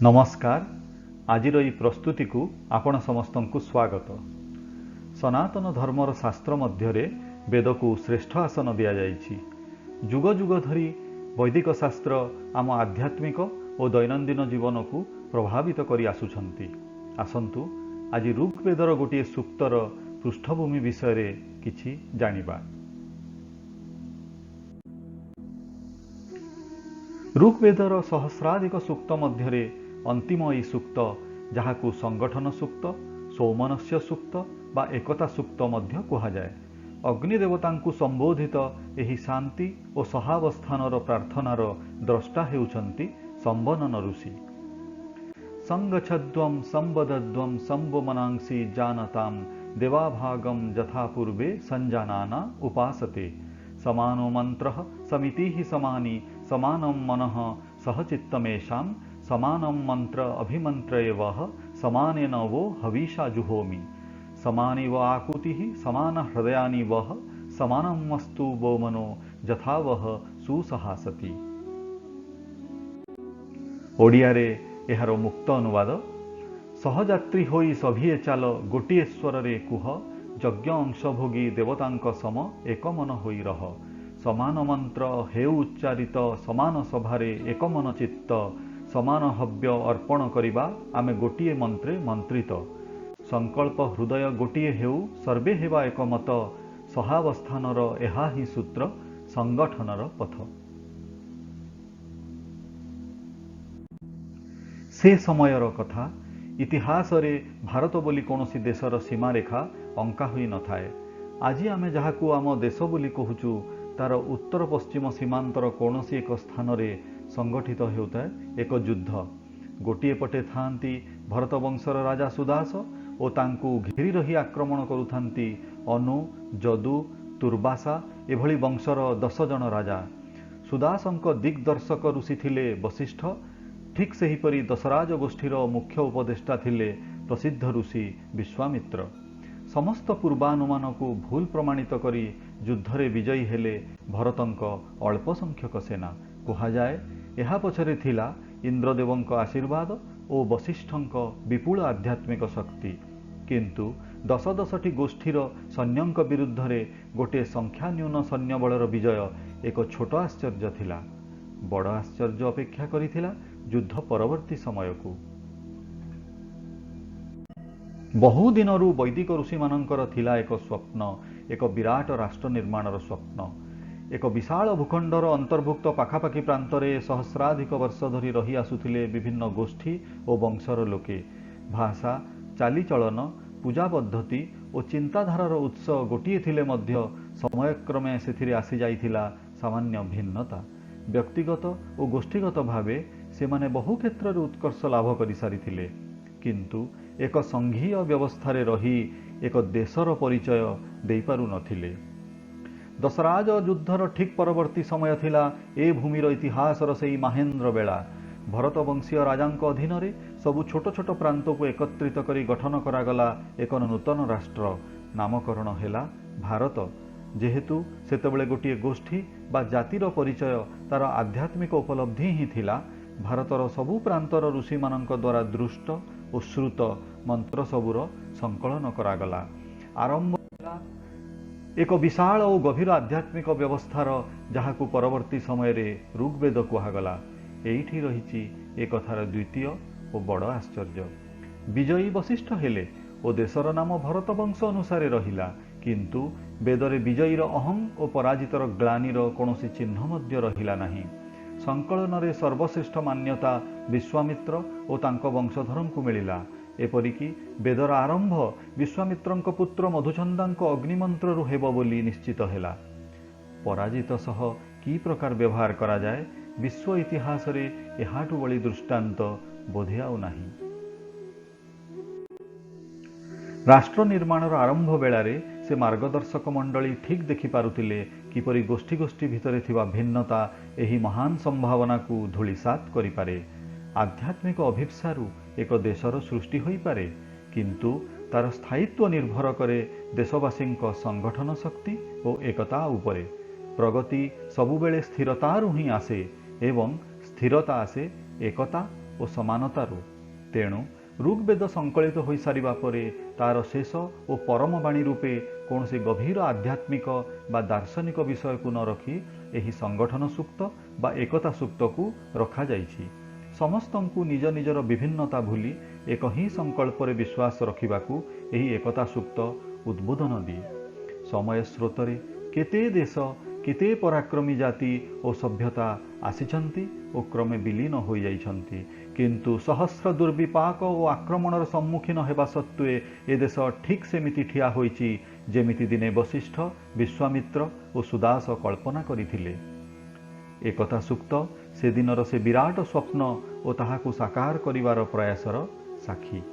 ନମସ୍କାର। ଆଜିର ଏହି ପ୍ରସ୍ତୁତିକୁ ଆପଣ ସମସ୍ତଙ୍କୁ ସ୍ୱାଗତ। ସନାତନ ଧର୍ମର ଶାସ୍ତ୍ର ମଧ୍ୟରେ ବେଦକୁ ଶ୍ରେଷ୍ଠ ଆସନ ଦିଆଯାଇଛି। ଯୁଗ ଯୁଗ ଧରି ବୈଦିକ ଶାସ୍ତ୍ର ଆମ ଆଧ୍ୟାତ୍ମିକ ଓ ଦୈନନ୍ଦିନ ଜୀବନକୁ ପ୍ରଭାବିତ କରି ଆସୁଛନ୍ତି। ଆସନ୍ତୁ ଆଜି ଋଗ୍ବେଦର ଗୋଟିଏ ସୂକ୍ତର ପୃଷ୍ଠଭୂମି ବିଷୟରେ କିଛି ଜାଣିବା। ଋଗ୍ବେଦର ସହସ୍ରାଧିକ ସୂକ୍ତ ମଧ୍ୟରେ ଅନ୍ତିମ ଏହି ସୂକ୍ତ, ଯାହାକୁ ସଂଗଠନ ସୂକ୍ତ, ସୌମନସ୍ୟ ସୂକ୍ତ ବା ଏକତା ସୂକ୍ତ ମଧ୍ୟ କୁହାଯାଏ। ଅଗ୍ନିଦେବତାଙ୍କୁ ସମ୍ବୋଧିତ ଏହି ଶାନ୍ତି ଓ ସହାବସ୍ଥାନର ପ୍ରାର୍ଥନାର ଦ୍ରଷ୍ଟା ହେଉଛନ୍ତି ସମ୍ବନନ ଋଷି। ସଂଗଚ୍ଛଧ୍ୱଂ ସମ୍ବଦଧ୍ୱଂ ସମ୍ବମନାଂସି ଜାନତାಂ ଦେବାଭାଗಂ ଯଥା ପୂର୍ବେ ସଂଜାନାନା ଉପାସତେ। ସମାନୋ ମନ୍ତ୍ରଃ ସମିତିଃ ସମାନି ସମାନಂ ମନଃ ସହଚିତ୍ତମେଷାಂ ସମାନಂ ମନ୍ତ୍ର ଅଭିମନ୍ତ୍ରୟେବଃ ସମାନେନ वो ହବିଷା ଜୁହୋମି। ସମାନିବ ଆକୁତିଃ ସମାନ ହୃଦୟାନି ବହ ସମାନಂ ମସ୍ତୁ ବୋ ମନୋ ଯଥାବହ ସୁସହାସତି। ଓଡ଼ିଆରେ ଏହାର ମୁକ୍ତ ଅନୁବାଦ: ସହଯାତ୍ରୀ ହୋଇ ସଭିଏ ଚାଲ ଗୋଟିଏ ସ୍ୱରରେ କୁହ, ଯଜ୍ଞ ଅଂଶଭୋଗୀ ଦେବତାଙ୍କ ସମ ଏକ ମନ ହୋଇ ରହ। ସମାନ ମନ୍ତ୍ର ହେଉ ଉଚ୍ଚାରିତ, ସମାନ ସଭାରେ ଏକମନ ଚିତ୍ତ, ସମାନ ହବ୍ୟ ଅର୍ପଣ କରିବା, ଆମେ ଗୋଟିଏ ମନ୍ତ୍ରେ ମନ୍ତ୍ରିତ। ସଂକଳ୍ପ ହୃଦୟ ଗୋଟିଏ ହେଉ, ସର୍ବେ ହେବା ଏକମତ। ସହାବସ୍ଥାନର ଏହା ହିଁ ସୂତ୍ର, ସଂଗଠନର ପଥ। ସେ ସମୟର କଥା। ଇତିହାସରେ ଭାରତ ବୋଲି କୌଣସି ଦେଶର ସୀମାରେଖା ଅଙ୍କା ହୋଇ ନଥାଏ। ଆଜି ଆମେ ଯାହାକୁ ଆମ ଦେଶ ବୋଲି କହୁଛୁ, ତାର ଉତ୍ତର ପଶ୍ଚିମ ସୀମାନ୍ତର କୌଣସି ଏକ ସ୍ଥାନରେ ସଂଗଠିତ ହେଉଥାଏ ଏକ ଯୁଦ୍ଧ। ଗୋଟିଏ ପଟେ ଥାଆନ୍ତି ଭରତ ବଂଶର ରାଜା ସୁଦାସ ଓ ତାଙ୍କୁ ଘେରି ରହି ଆକ୍ରମଣ କରୁଥାନ୍ତି ଅନୁ, ଯଦୁ, ତୁର୍ବାସା ଏଭଳି ବଂଶର 10 ଜଣ ରାଜା। ସୁଦାସଙ୍କ ଦିଗ୍ଦର୍ଶକ ଋଷି ଥିଲେ ବଶିଷ୍ଠ। ଠିକ୍ ସେହିପରି ଦଶରାଜ ଗୋଷ୍ଠୀର ମୁଖ୍ୟ ଉପଦେଷ୍ଟା ଥିଲେ ପ୍ରସିଦ୍ଧ ଋଷି ବିଶ୍ୱାମିତ୍ର। ସମସ୍ତ ପୂର୍ବାନୁମାନକୁ ଭୁଲ ପ୍ରମାଣିତ କରି ଯୁଦ୍ଧରେ ବିଜୟୀ ହେଲେ ଭରତଙ୍କ ଅଳ୍ପ ସଂଖ୍ୟକ ସେନା। କୁହାଯାଏ, ଏହା ପଛରେ ଥିଲା ଇନ୍ଦ୍ରଦେବଙ୍କ ଆଶୀର୍ବାଦ ଓ ବଶିଷ୍ଠଙ୍କ ବିପୁଳ ଆଧ୍ୟାତ୍ମିକ ଶକ୍ତି। କିନ୍ତୁ ଦଶ ଦଶଟି ଗୋଷ୍ଠୀର ସୈନ୍ୟଙ୍କ ବିରୁଦ୍ଧରେ ଗୋଟିଏ ସଂଖ୍ୟାନ୍ୟୁନ ସୈନ୍ୟବଳର ବିଜୟ ଏକ ଛୋଟ ଆଶ୍ଚର୍ଯ୍ୟ ଥିଲା। ବଡ଼ ଆଶ୍ଚର୍ଯ୍ୟ ଅପେକ୍ଷା କରିଥିଲା ଯୁଦ୍ଧ ପରବର୍ତ୍ତୀ ସମୟକୁ। ବହୁଦିନରୁ ବୈଦିକ ଋଷିମାନଙ୍କର ଥିଲା ଏକ ସ୍ୱପ୍ନ, ଏକ ବିରାଟ ରାଷ୍ଟ୍ର ନିର୍ମାଣର ସ୍ୱପ୍ନ। ଏକ ବିଶାଳ ଭୂଖଣ୍ଡର ଅନ୍ତର୍ଭୁକ୍ତ ପାଖାପାଖି ପ୍ରାନ୍ତରେ ସହସ୍ରାଧିକ ବର୍ଷ ଧରି ରହି ଆସୁଥିଲେ ବିଭିନ୍ନ ଗୋଷ୍ଠୀ ଓ ବଂଶର ଲୋକେ। ଭାଷା, ଚାଲିଚଳନ, ପୂଜା ପଦ୍ଧତି ଓ ଚିନ୍ତାଧାରାର ଉତ୍ସ ଗୋଟିଏ ଥିଲେ ମଧ୍ୟ ସମୟକ୍ରମେ ସେଥିରେ ଆସିଯାଇଥିଲା ସାମାନ୍ୟ ଭିନ୍ନତା। ବ୍ୟକ୍ତିଗତ ଓ ଗୋଷ୍ଠୀଗତ ଭାବେ ସେମାନେ ବହୁ କ୍ଷେତ୍ରରେ ଉତ୍କର୍ଷ ଲାଭ କରିସାରିଥିଲେ, କିନ୍ତୁ ଏକ ସଂଘୀୟ ବ୍ୟବସ୍ଥାରେ ରହି ଏକ ଦେଶର ପରିଚୟ ଦେଇପାରୁନଥିଲେ। ଦଶରାଜ ଯୁଦ୍ଧର ଠିକ୍ ପରବର୍ତ୍ତୀ ସମୟ ଥିଲା ଏ ଭୂମିର ଇତିହାସର ସେଇ ମାହେନ୍ଦ୍ର ବେଳା। ଭରତ ବଂଶୀୟ ରାଜାଙ୍କ ଅଧୀନରେ ସବୁ ଛୋଟ ଛୋଟ ପ୍ରାନ୍ତକୁ ଏକତ୍ରିତ କରି ଗଠନ କରାଗଲା ଏକ ନୂତନ ରାଷ୍ଟ୍ର। ନାମକରଣ ହେଲା ଭାରତ। ଯେହେତୁ ସେତେବେଳେ ଗୋଟିଏ ଗୋଷ୍ଠୀ ବା ଜାତିର ପରିଚୟ ତାର ଆଧ୍ୟାତ୍ମିକ ଉପଲବ୍ଧି ହିଁ ଥିଲା, ଭାରତର ସବୁ ପ୍ରାନ୍ତର ଋଷିମାନଙ୍କ ଦ୍ୱାରା ଦୃଷ୍ଟ ଓ ଶ୍ରୁତ ମନ୍ତ୍ର ସବୁର ସଂକଳନ କରାଗଲା। ଆରମ୍ଭ ହେଲା ଏକ ବିଶାଳ ଓ ଗଭୀର ଆଧ୍ୟାତ୍ମିକ ବ୍ୟବସ୍ଥାର, ଯାହାକୁ ପରବର୍ତ୍ତୀ ସମୟରେ ଋଗ୍ବେଦ କୁହାଗଲା। ଏଇଠି ରହିଛି ଏ କଥାର ଦ୍ୱିତୀୟ ଓ ବଡ଼ ଆଶ୍ଚର୍ଯ୍ୟ। ବିଜୟୀ ବଶିଷ୍ଠ ହେଲେ ଓ ଦେଶର ନାମ ଭରତ ବଂଶ ଅନୁସାରେ ରହିଲା, କିନ୍ତୁ ବେଦରେ ବିଜୟୀର ଅହଂ ଓ ପରାଜିତର ଗ୍ଲାନିର କୌଣସି ଚିହ୍ନ ମଧ୍ୟ ରହିଲା ନାହିଁ। ସଂକଳନରେ ସର୍ବଶ୍ରେଷ୍ଠ ମାନ୍ୟତା ବିଶ୍ୱାମିତ୍ର ଓ ତାଙ୍କ ବଂଶଧରଙ୍କୁ ମିଳିଲା। ଏପରିକି ବେଦର ଆରମ୍ଭ ବିଶ୍ୱାମିତ୍ରଙ୍କ ପୁତ୍ର ମଧୁଛନ୍ଦାଙ୍କ ଅଗ୍ନିମନ୍ତ୍ରରୁ ହେବ ବୋଲି ନିଶ୍ଚିତ ହେଲା। ପରାଜିତ ସହ କି ପ୍ରକାର ବ୍ୟବହାର କରାଯାଏ, ବିଶ୍ୱ ଇତିହାସରେ ଏହାଠୁ ବଳି ଦୃଷ୍ଟାନ୍ତ ବୋଧେ ଆଉ ନାହିଁ। ରାଷ୍ଟ୍ର ନିର୍ମାଣର ଆରମ୍ଭ ବେଳାରେ ସେ ମାର୍ଗଦର୍ଶକ ମଣ୍ଡଳୀ ଠିକ୍ ଦେଖିପାରୁଥିଲେ କିପରି ଗୋଷ୍ଠୀ ଗୋଷ୍ଠୀ ଭିତରେ ଥିବା ଭିନ୍ନତା ଏହି ମହାନ ସମ୍ଭାବନାକୁ ଧୂଳିସାତ୍ କରିପାରେ। ଆଧ୍ୟାତ୍ମିକ ଅଭୀପ୍ସାରୁ ଏକ ଦେଶର ସୃଷ୍ଟି ହୋଇପାରେ, କିନ୍ତୁ ତାର ସ୍ଥାୟିତ୍ୱ ନିର୍ଭର କରେ ଦେଶବାସୀଙ୍କ ସଂଗଠନ ଶକ୍ତି ଓ ଏକତା ଉପରେ। ପ୍ରଗତି ସବୁବେଳେ ସ୍ଥିରତାରୁ ହିଁ ଆସେ ଏବଂ ସ୍ଥିରତା ଆସେ ଏକତା ଓ ସମାନତାରୁ। ତେଣୁ ଋଗ୍ବେଦ ସଂକଳିତ ହୋଇସାରିବା ପରେ ତା'ର ଶେଷ ଓ ପରମ ବାଣୀ ରୂପେ କୌଣସି ଗଭୀର ଆଧ୍ୟାତ୍ମିକ ବା ଦାର୍ଶନିକ ବିଷୟକୁ ନ ରଖି ଏହି ସଂଗଠନ ସୂକ୍ତ ବା ଏକତା ସୂକ୍ତ'କୁ ରଖାଯାଇଛି ସମସ୍ତଙ୍କୁ ନିଜ ନିଜର ବିଭିନ୍ନତା ଭୁଲି ଏକ ହିଁ ସଂକଳ୍ପରେ ବିଶ୍ୱାସ ରଖିବାକୁ ଏହି ଏକତା ସୂକ୍ତ ଉଦ୍ବୋଧନ ଦିଏ। ସମୟ ସ୍ରୋତରେ କେତେ ଦେଶ, କେତେ ପରାକ୍ରମୀ ଜାତି ଓ ସଭ୍ୟତା ଆସିଛନ୍ତି ଓ କ୍ରମେ ବିଲୀନ ହୋଇଯାଇଛନ୍ତି। କିନ୍ତୁ ସହସ୍ର ଦୁର୍ବିପାକ ଓ ଆକ୍ରମଣର ସମ୍ମୁଖୀନ ହେବା ସତ୍ତ୍ୱେ ଏ ଦେଶ ଠିକ୍ ସେମିତି ଠିଆ ହୋଇଛି, ଯେମିତି ଦିନେ ବଶିଷ୍ଠ, ବିଶ୍ୱାମିତ୍ର ଓ ସୁଦାସ କଳ୍ପନା କରିଥିଲେ। ଏକତା ସୂକ୍ତ ସେଦିନର ସେ ବିରାଟ ସ୍ୱପ୍ନ ଓ ତାହାକୁ ସାକାର କରିବାର ପ୍ରୟାସର ସାକ୍ଷୀ।